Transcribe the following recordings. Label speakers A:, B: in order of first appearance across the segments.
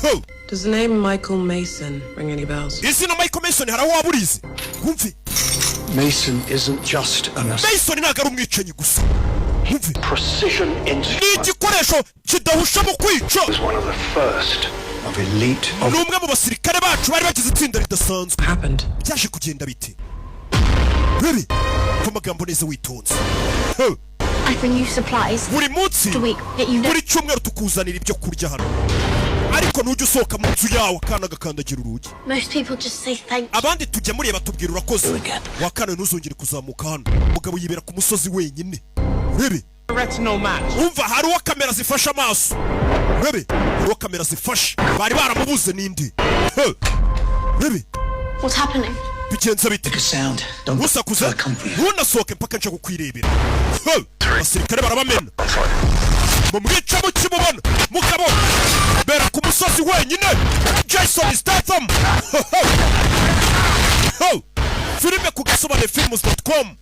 A: Ho!
B: Does the name Michael Mason ring any bells?
A: Izina Michael Mason hari aho waba urizi? Wumve.
C: Mason isn't just an
A: Mason ntabwo ari umwicanyi gusa, wumve.
C: precision
A: Ni
C: instrument.
A: igikoresho kidahusha mu kwica.
C: Was one of the first of elite of
A: Ni umwe mu basirikare bacu bari bagize itsinda ridasanzwe.
B: Happened.
A: Byaje kugenda bite? Baby, ku magambo neza witonze. Huh.
D: I bring you supplies.
A: Buri munsi,
D: A week that you
A: buri cyumweru tukuzanira ibyo kurya hano, ariko ntujya usohoka mu nzu yawe. Akana gakandagira urugi.
D: Most people just say thank you.
A: Abandi tujya mureba tubwira urakoze. Wa kana, ntuzongere kuzamuka hano. Umugabo yibera ku musozi wenyine, urebe.
E: Retinal match.
A: Umva, hari uwo kamera zifashe amaso, urebe, hari uwo kamera zifashe, bari baramubuze n'indi. Huh. Urebe.
D: What's happening?
A: Bigenze bite?
C: Sound. Don't
A: Ntusakuze, ntunasohoke mpaka nje kukwirebera. Huh. Abasirikare barabamena, mumwica mukimubona. Mugabo bera ku musozi wenyine, Jason Statham. Ho! Filime ku gasobanefilms.com.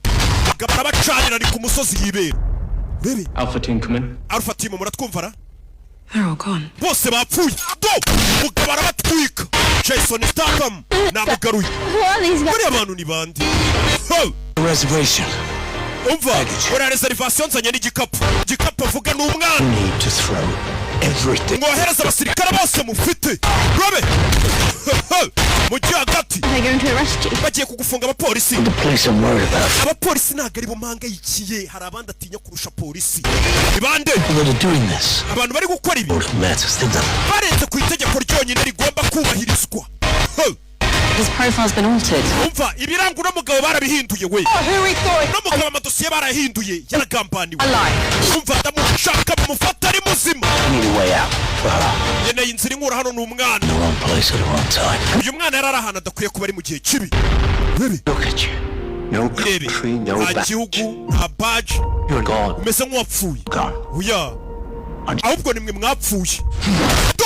A: Mugabo arabacanira, ni ku musozi yibera, urebe.
E: Alpha team, come in.
A: Alpha team, muratwumva ra?
B: They're all gone.
A: Bose bapfuye do. Mugabo arabatwika. Jason Statham namugaruye.
D: Who are these guys?
A: Buriya abantu ni bande? Ho!
C: Reservation.
A: Umva, uriya reservation, nzanye n'igikapu. Igikapu avuga ni umwana.
C: Need to throw everything.
A: Mwohereza abasirikare bose mufite robe mujyi hagati.
D: They're going to arrest you.
A: Bagiye kugufunga abapolisi.
C: The police I'm worried about.
A: Abapolisi ntabwo ari bo mpangayikiye, hari abandi atinya kurusha polisi. Ni bande?
C: People that are doing this.
A: Abantu bari gukora ibi
C: What matters to them.
A: barenze ku itegeko ryonyine rigomba kubahirizwa. Huh.
F: His profile's been altered.
A: Umva, ibiranga uno mugabo barabihinduye we. Uno mugabo amadosiye barayahinduye, yaragambaniwe. Umva, ndamushaka, mumufata ari muzima.
C: I need a way out for her.
A: Nkeneye inzira inkura hano, ni umwana.
C: The wrong place at the wrong time.
A: Uyu mwana yari ari ahantu adakwiye kuba ari mu gihe kibi.
C: Look at you. No
A: Irebe.
C: country, no
A: Nta
C: badge.
A: gihugu, nta badge.
C: You're gone.
A: Umeze nk'uwapfuye.
C: Gone.
A: Oya, ahubwo nimwe mwapfuye. Do!